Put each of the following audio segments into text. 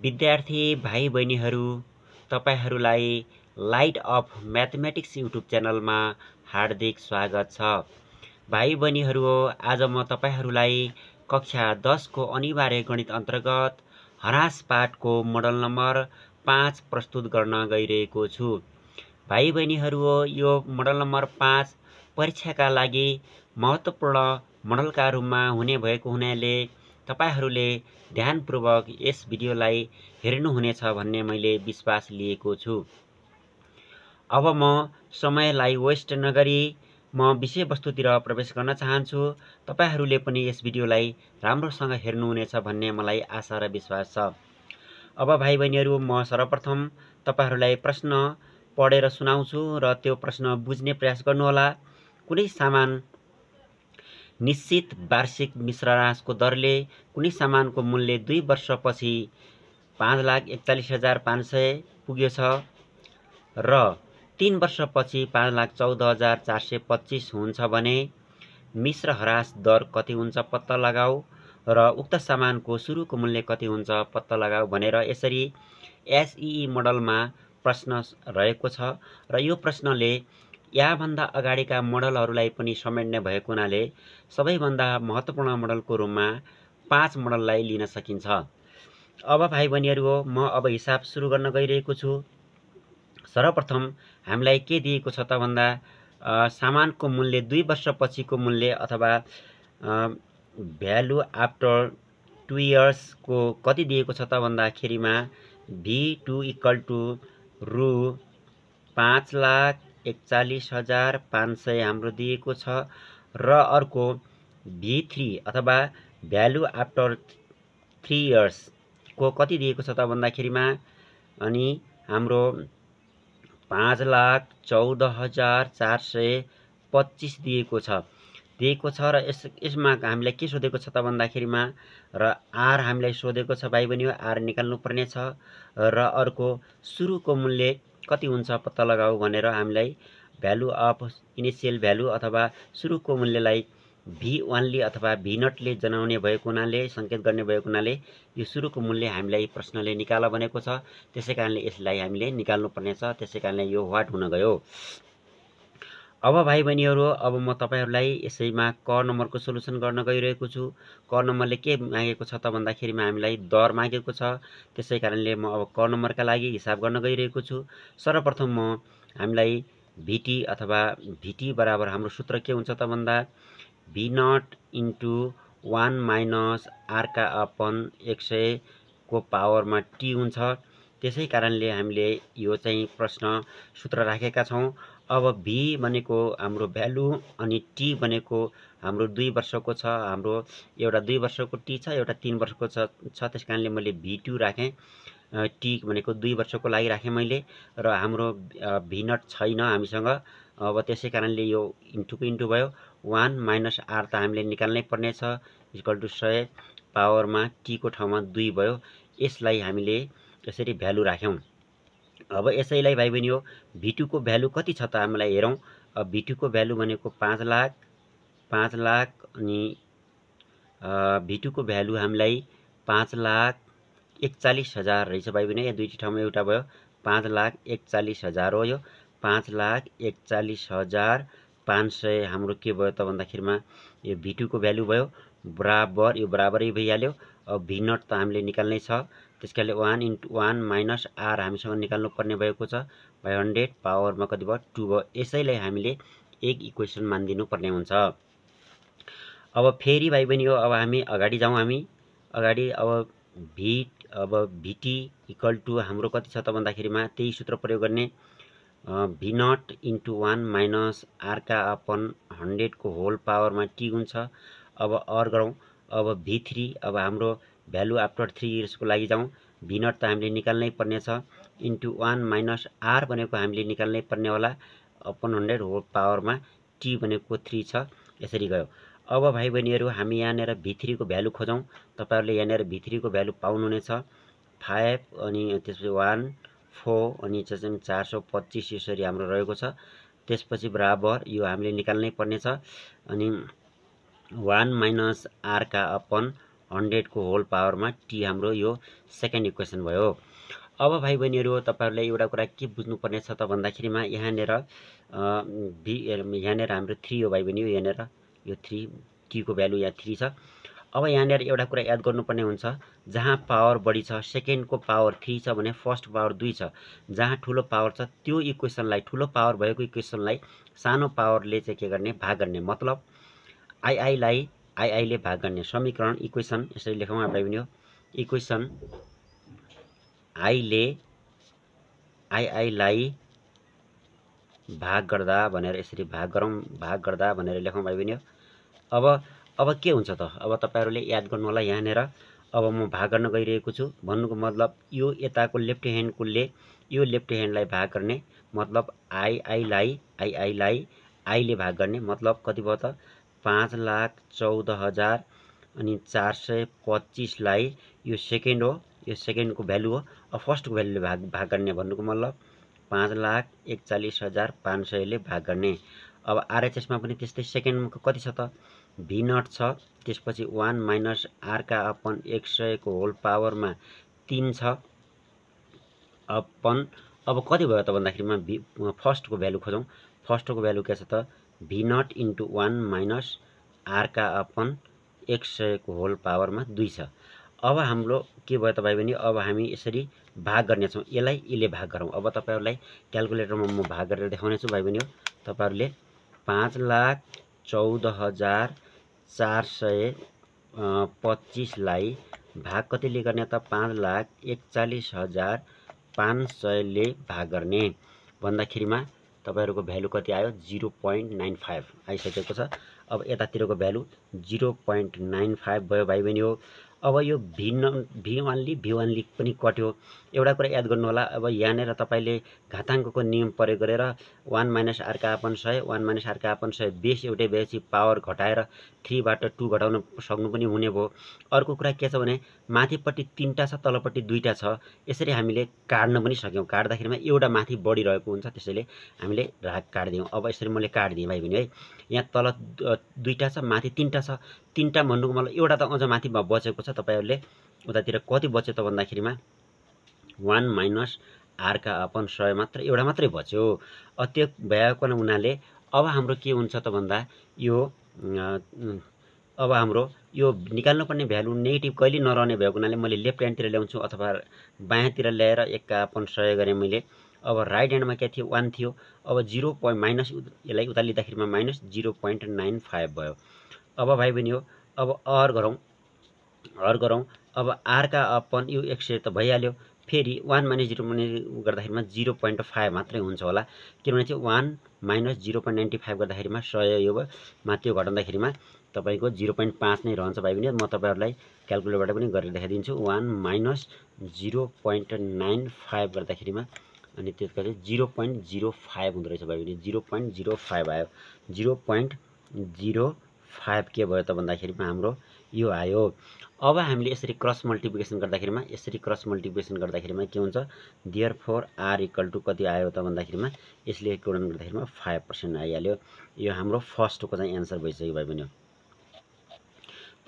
विद्यार्थी भाइ बहिनीहरू तपाईहरूलाई लाइट अफ म्याथमेटिक्स युट्युब च्यानलमा हार्दिक स्वागत छ। भाइ बहिनीहरू आज म तपाईहरूलाई कक्षा 10 को अनिवार्य गणित अन्तर्गत ह्रास पाठको मोडल नम्बर 5 प्रस्तुत गर्न गइरहेको छु। भाइ बहिनीहरू यो मोडल नम्बर 5 परीक्षाका लागि महत्त्वपूर्ण मोडलका रूपमा हुने भएको हुनाले तपाईहरूले ध्यानपूर्वक यस भिडियोलाई हेर्नुहुनेछ भन्ने मैले विश्वास लिएको छु। अब म समयलाई वेस्ट नगरी म विषयवस्तुतिर प्रवेश गर्न चाहन्छु। तपाईहरूले पनि यस भिडियोलाई राम्रोसँग हेर्नुहुनेछ भन्ने मलाई आशा र विश्वास छ। अब भाइ बहिनीहरू म सर्वप्रथम तपाईहरूलाई प्रश्न पढेर सुनाउँछु र त्यो प्रश्न बुझ्ने प्रयास गर्नुहोला। कुनै सामान निश्चित वार्षिक मिश्र ह्रासको दरले कुनै सामानको मूल्य 2 वर्षपछि 5,41,500 पुग्यो छ र 3 वर्षपछि 5,14,425 हुन्छ भने मिश्र ह्रास दर कति हुन्छ पत्ता लगाऊ र उक्त सामानको सुरुको मूल्य कति हुन्छ पत्ता लगाऊ भनेर यसरी एसईई मोडलमा प्रश्न रहेको छ र यो प्रश्नले याभन्दा अगाडिका मोडलहरूलाई पनि समेट्ने भएको हुनाले सबैभन्दा महत्त्वपूर्ण मोडलको रूपमा 5 मोडललाई लिन सकिन्छ। अब भाइ बहिनीहरू म अब हिसाब सुरु गर्न गइरहेको छु। सर्वप्रथम हामीलाई के दिएको छ त भन्दा सामानको मूल्य 2 वर्षपछिको मूल्य अथवा भ्यालु आफ्टर 2 इयर्स को कति दिएको छ त भन्दाखेरिमा V2 इक्वल टु रु 5,41,500 हाम्रो दिएको छ र अर्को V3 अथवा भ्यालु आफ्टर 3 इयर्स को कति दिएको छ त भन्दाखेरिमा अनि हाम्रो 5,14,425 दिएको छ र यसमा हामीलाई के सोधेको छ त भन्दाखेरिमा र आर हामीलाई सोधेको छ भाइ बहिनी आर निकाल्नु पर्ने छ र अर्को सुरुको मूल्य कति हुन्छ पत्ता लगाऊ भनेर हामीलाई भ्यालु अफ इनिसियल भ्यालु अथवा सुरुको मूल्यलाई V1 ले अथवा V0 ले जनाउने भएको हुनाले संकेत गर्ने भएको हुनाले यो सुरुको मूल्य हामीलाई प्रश्नले निकाल भनेको छ। त्यसैकारणले यसलाई हामीले निकाल्नु पर्ने छ। त्यसैकारणले यो व्हाट हुन गयो। अब भाइ बहिनीहरू अब म तपाईहरूलाई यसैमा क नम्बरको सोलुसन गर्न गइरहेको छु। क नम्बरले के मागेको छ त भन्दाखेरिमा हामीलाई दर मागेको छ। त्यसैकारणले म अब क नम्बरका लागि हिसाब गर्न गइरहेको छु। सर्वप्रथम म हामीलाई VT अथवा VT बराबर हाम्रो सूत्र के हुन्छ त भन्दा V0 इन्टु 1 माइनस R का अपन 100 को पावरमा T हुन्छ। त्यसै कारणले हामीले यो चाहिँ प्रश्न सूत्र राखेका छौं। अब V भनेको हाम्रो भ्यालु अनि T भनेको हाम्रो 2 वर्षको छ। हाम्रो एउटा 2 वर्षको T छ, एउटा 3 वर्षको छ। त्यसकारणले मैले V2 राखेँ। T भनेको 2 वर्षको लागि राखेँ मैले र हाम्रो V0 छैन हामीसँग। अब त्यसै कारणले यो इन्टुको इन्टु भयो। 1 माइनस R त हामीले निकाल्नै पर्ने छ इक्वल टु 100 पावरमा T को ठाउँमा 2 भयो। यसलाई हामीले यसरी भ्यालु राख्यौं। अब यसैलाई भाइ बहिनी हो V2 को भ्यालु कति छ त हामीलाई हेरौं। V2 को भ्यालु भनेको 5 लाख अनि V2 को भ्यालु हामीलाई 5,41,000 रहेछ भाइ बहिनी। यो दुईटी ठाउँमा एउटा भयो 5,41,000 हो। यो 5,41,500 हाम्रो के भयो त भन्दाखेरिमा यो V2 को भ्यालु भयो बराबर यो बराबरै भइहाल्यो। अब V0 त हामीले निकाल्नै छ। त्यसकारणले 1 इन्टु 1 माइनस R हामीसँग निकाल्नु पर्ने भएको छ बाइ 100 पावरमा कति भयो 2 भयो। यसैलाई हामीले एक इक्वेसन मानिदिनु पर्ने हुन्छ। अब फेरि भाइ बहिनी हो अब हामी अगाडि जाउँ। हामी अगाडि अब VT इक्वल टु हाम्रो कति छ त भन्दाखेरिमा त्यही सूत्र प्रयोग गर्ने V0 इन्टु 1 माइनस R का अपन 100 को होल पावरमा T हुन्छ। अब अर गरौँ। अब V3 अब हाम्रो भ्यालु आफ्टर 3 इयर्स को लागि जाउँ। V0 त हामीले निकाल्नै पर्ने छ इन्टु 1 माइनस R भनेको हामीले निकाल्नै पर्ने होला अपन 100 होल पावरमा T भनेको 3 छ। यसरी गयो। अब भाइ बहिनीहरू हामी यहाँनिर V3 को भ्यालु खोजौँ। तपाईहरुले यहाँनिर V3 को भ्यालु पाउनुहुनेछ 5 अनि त्यसपछि 1 4 अनि चाहिँ 425 यसरी हाम्रो रहेको छ। त्यसपछि बराबर यो हामीले निकाल्नै पर्ने छ अनि 1 माइनस R का अपन 100 को होल पावरमा टी हाम्रो यो सेकेन्ड इक्वेसन भयो। अब भाइ बहिनीहरू तपाईहरुले एउटा कुरा के बुझ्नुपर्ने छ त भन्दाखेरिमा यहाँनेर यहाँनेर हाम्रो 3 हो भाइ बहिनी, यहाँनेर यो 3 टी को भ्यालु यहाँ 3 छ। अब यहाँनेर एउटा कुरा याद गर्नुपर्ने हुन्छ, जहाँ पावर बढी छ, सेकेन्ड को पावर 3 छ भने फर्स्ट पावर 2 छ। जहाँ ठुलो पावर छ त्यो इक्वेसनलाई, ठुलो पावर भएको इक्वेसनलाई सानो पावरले चाहिँ के गर्ने, भाग गर्ने। मतलब आई लाई आई ले भाग गर्ने। समीकरण इक्वेसन यसरी लेखौँ भाइ बहिनी हो, इक्वेसन आई लाई भाग गर्दा भनेर यसरी भाग गर्दा भनेर लेखौँ भाइ बहिनी हो। अब के हुन्छ त, अब तपाईहरुले याद गर्नु होला यहाँनेर। अब म भाग गर्न गइरहेको छु भन्नुको मतलब यो यताको लेफ्ट ह्यान्डकोले यो लेफ्ट ह्यान्डलाई भाग गर्ने, मतलब आई लाई आई ले भाग गर्ने, मतलब कति भयो त 5,14,000 अनि 425 लाई यो सेकेन्ड हो, यो सेकेन्डको भ्यालु हो। अब फर्स्टको भ्यालुले भाग गर्ने भन्नुको मतलब 5,41,500 ले भाग गर्ने। अब आरएचएसमा पनि त्यस्तै सेकेन्डको कति छ त V0 छ, त्यसपछि 1 माइनस r का अपन 100 को होल पावरमा 3 छ अपन। अब कति भयो त भन्दाखेरिमा फर्स्टको भ्यालु खोजौँ। फर्स्टको भ्यालु के छ त V0 इन्टु 1 माइनस r का अपन 100 को होल पावरमा 2 छ। अब हाम्रो के भयो त भाइ बहिनी, अब हामी यसरी भाग गर्नेछौँ, यसलाई यसले भाग गरौँ। अब तपाईहरुलाई क्याल्कुलेटरमा म भाग गरेर देखाउने छु भाइ बहिनी हो। तपाईहरुले 5,14,425 लाई भाग कतिले गर्ने त 5,41,500 ले भाग गर्ने भन्दाखेरिमा तपाईहरुको भ्यालु कति आयो 0.95 आइसकेको छ। अब यतातिरको भ्यालु 0.95 भयो भाइ बहिनी हो। अब यो V1 पनि कट्यो। एउटा कुरा याद गर्नु होला, अब यहाँनेर तपाईले घाताङ्कको नियम प्रयोग गरेर 1 माइनस r का अपन 100 1 माइनस r का अपन 100 बेस एउटै भएपछि पावर घटाएर 3 बाट 2 घटाउन सक्नु पनि हुने भयो। अर्को कुरा के छ भने माथिपट्टि 3टा छ, तलपट्टि 2टा छ। यसरी हामीले काट्न पनि सक्यौं। काट्दाखेरिमा एउटा माथि बढिरहेको हुन्छ, त्यसैले हामीले भाग काट्दियौं। अब यसरी मैले काट्दिएँ भाइ बहिनी है। यहाँ तल 2टा छ, माथि 3टा छ। 3टा भन्नुको मतलब एउटा त अझ माथि बचेको छ। तपाईहरुले उतातिर कति बच्यो त भन्दाखेरिमा 1 माइनस r का अपन 100 मात्र, एउटा मात्रै बच्यो। त्यो भएको हुनाले अब हाम्रो के हुन्छ त भन्दा यो अब हाम्रो यो निकाल्नु पर्ने भ्यालु नेगेटिभ कहिले नरहने भएको हुनाले मैले लेफ्ट ह्यान्डतिर ल्याउँछु अथवा बायाँतिर ल्याएर 1 का अपन 100 गरे मैले। अब राइट ह्यान्डमा के थियो 1 थियो। अब 0. माइनस यसलाई उता लिँदाखेरिमा माइनस 0.95 भयो। अब भाइ बहिनी हो, अब हर गरौँ। अब r का अपन यो 100 त भइहाल्यो। फेरि 1 माइनस 0 गर्दाखेरिमा 0.5 मात्रै हुन्छ होला, किनभने चाहिँ 1 माइनस 0.95 गर्दाखेरिमा 100 यो भयो। माथि घटाउँदाखेरिमा तपाईको 0.5 नै रहन्छ भाइ बहिनी। म तपाईहरुलाई क्याल्कुलेटरबाट पनि गरेर देखाइदिन्छु। 1 माइनस 0.95 गर्दाखेरिमा अनि त्यसपछि 0.05 हुँदो रहेछ भाइ बहिनी। 0.05 आयो। 0.05 के भयो त भन्दाखेरिमा हाम्रो यो आयो। अब हामीले यसरी क्रस मल्टिप्लिकेसन गर्दाखेरिमा के हुन्छ, देयरफोर r इक्वल टु कति आयो त भन्दाखेरिमा यसले गुणन गर्दाखेरिमा 5% आइहाल्यो। यो हाम्रो फर्स्टको चाहिँ एन्सर भइसक्यो भाइ बहिनी।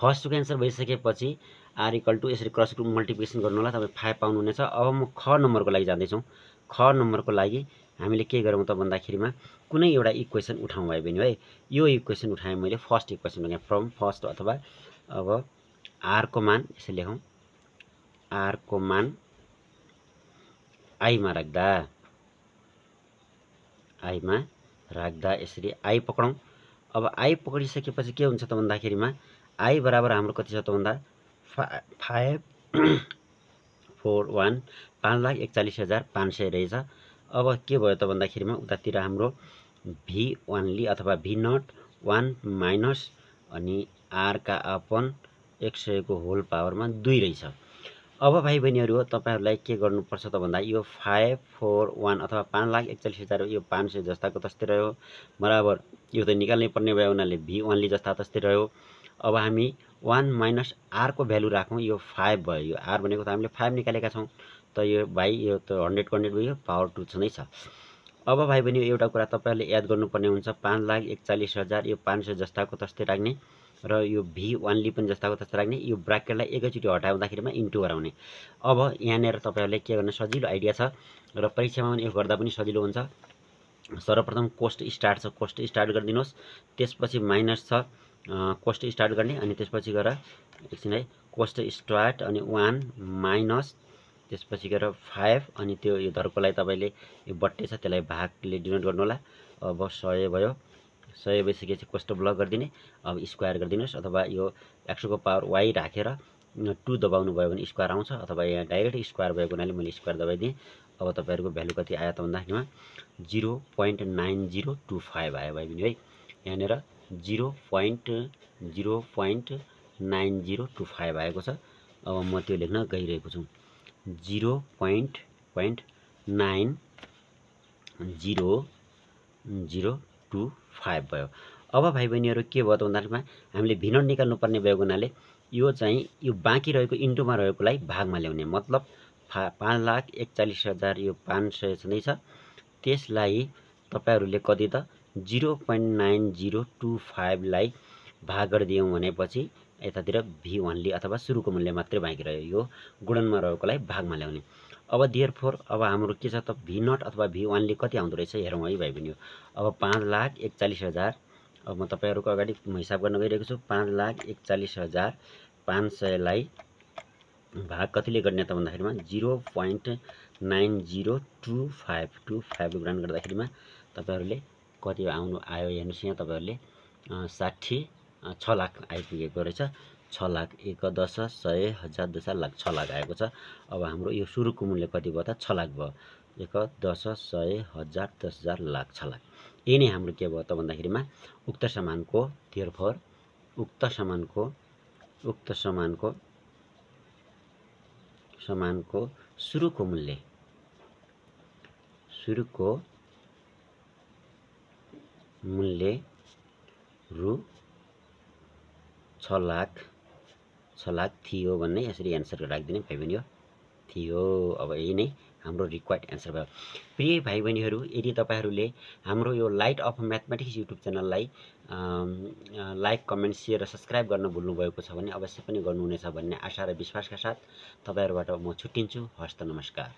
फर्स्टको एन्सर भइसकेपछि r इक्वल टु यसरी क्रस मल्टिप्लिकेसन गर्नु होला, तपाई 5 पाउनु हुनेछ। अब म ख नम्बरको लागि जाँदैछौँ। ख नम्बरको लागि हामीले के गरौँ त भन्दाखेरिमा कुनै एउटा इक्वेसन उठाउँ भाइ बहिनी है। यो इक्वेसन उठाएँ मैले, फर्स्ट इक्वेसन लगाएँ फ्रम फर्स्ट, अथवा अब r को मान यसरी लेखौँ, r को मान i मा राख्दा यसरी i पकडौँ। अब i पक्डिसकेपछि के हुन्छ त भन्दाखेरिमा i बराबर हाम्रो कति छ त भन्दा 5,41,500 रहेछ। अब के भयो त भन्दाखेरिमा उतातिर हाम्रो V1 अथवा V0 1 माइनस अनि r का अपन 100 को होल पावरमा 2 रहेछ। अब भाइ बहिनीहरु तपाईहरुलाई के गर्नुपर्छ त भन्दा यो 541 अथवा 5,41,000 यो 500 जस्ताको तस्तै रह्यो, बराबर यो त निकाल्नै पर्ने भयो हुनाले V1 जस्ता तस्तै रह्यो। अब हामी 1 माइनस r को भ्यालु राखौँ, यो 5 भयो। यो r भनेको त हामीले 5 निकालेका छौं, त यो भाइ यो त 100 को 100 भयो, पावर 2 छँदै छ। अब भाइ बहिनी एउटा कुरा तपाईहरुले याद गर्नुपर्ने हुन्छ, 5,41,000 यो 500 जस्ताको तस्तै राख्ने, र यो भी ओन्ली पनि जस्ताको त्यस्तो राख्ने। यो ब्राकेटलाई एकैचोटि हटाउँदाखेरिमा इन्टु गराउने। अब यहाँनिर तपाईँहरूले के गर्ने सजिलो आइडिया छ र परीक्षामा पनि यो गर्दा पनि सजिलो हुन्छ। सर्वप्रथम कोस्ट स्टार्ट छ, कोस्ट स्टार्ट गरिदिनुहोस्। त्यसपछि माइनस छ, कोस्ट स्टार्ट गर्ने। अनि त्यसपछि गएर एकछिन है, कोस्ट स्टार्ट अनि 1 माइनस त्यसपछि गएर 5 अनि त्यो यो धर्कोलाई तपाईँले यो बट्टे छ त्यसलाई भागले डिनोट गर्नु होला। अब 100 भयो, 100 भइसकेपछि कोष्ट ब्लक गरिदिने। अब स्क्वायर गरिदिनुहोस्, अथवा यो x को पावर y राखेर 2 दबाउनु भयो भने स्क्वायर आउँछ, अथवा यहाँ डाइरेक्ट स्क्वायर भएको हुनाले मैले स्क्वायर दबाइदिएँ। अब तपाईँहरूको भ्यालु कति आयो त भन्दाखेरिमा 0.9025 आयो भाइ बहिनी है। यहाँनिर 0.9025 आएको छ। अब म त्यो लेख्न गइरहेको छु। 0.9025 भयो। अब भाइ बहिनीहरू के भयो त भन्दाखेरिमा हामीले भिनोट निकाल्नु पर्ने भएको हुनाले यो चाहिँ यो बाँकी रहेको इन्टुमा रहेकोलाई भागमा ल्याउने। मतलब 5,41,000 यो 500 छँदैछ, त्यसलाई तपाईँहरूले कति त 0.9025 लाई भाग गरिदियौँ भनेपछि यतातिर भी ओन्ली अथवा सुरुको मूल्य मात्रै बाँकी रह्यो। यो गुणनमा रहेकोलाई भागमा ल्याउने। अब देयरफोर अब हाम्रो के छ त भी नट अथवा भी ओन्ली कति आउँदो रहेछ हेरौँ है भाइ बहिनी। अब 5,41,000, अब म तपाईँहरूको अगाडि हिसाब गर्न गइरहेको छु। 5,41,500 लाई भाग कतिले गर्ने त भन्दाखेरिमा 0.9025 गुणन गर्दाखेरिमा तपाईँहरूले कति आयो हेर्नुहोस्। यहाँ तपाईँहरूले 6 लाख आइपुगेको रहेछ। 6 लाख, 1 10 100 1000 10 लाख, 6 लाख आएको छ। अब हाम्रो यो सुरुको मूल्य कति भयो त 6 लाख भयो। 1 10 100 1000 10,000 लाख, 6 लाख। यही नै हाम्रो के भयो त भन्दाखेरिमा उक्त समानको देयरफोर उक्त समानको सुरुको मूल्य रु 6 लाख थियो भन्ने यसरी एन्सर राखिदिने भाइ बहिनी हो थियो। अब यही नै हाम्रो रिक्वायर्ड एन्सर भयो। प्रिय भाइ बहिनीहरू, यदि तपाईँहरूले हाम्रो यो लाइट अफ म्याथमेटिक्स युट्युब च्यानललाई लाइक कमेन्ट सेयर र सब्सक्राइब गर्न भुल्नुभएको छ भने अवश्य पनि गर्नुहुनेछ भन्ने आशा र विश्वासका साथ तपाईँहरूबाट म छुट्टिन्छु। हस्त नमस्कार।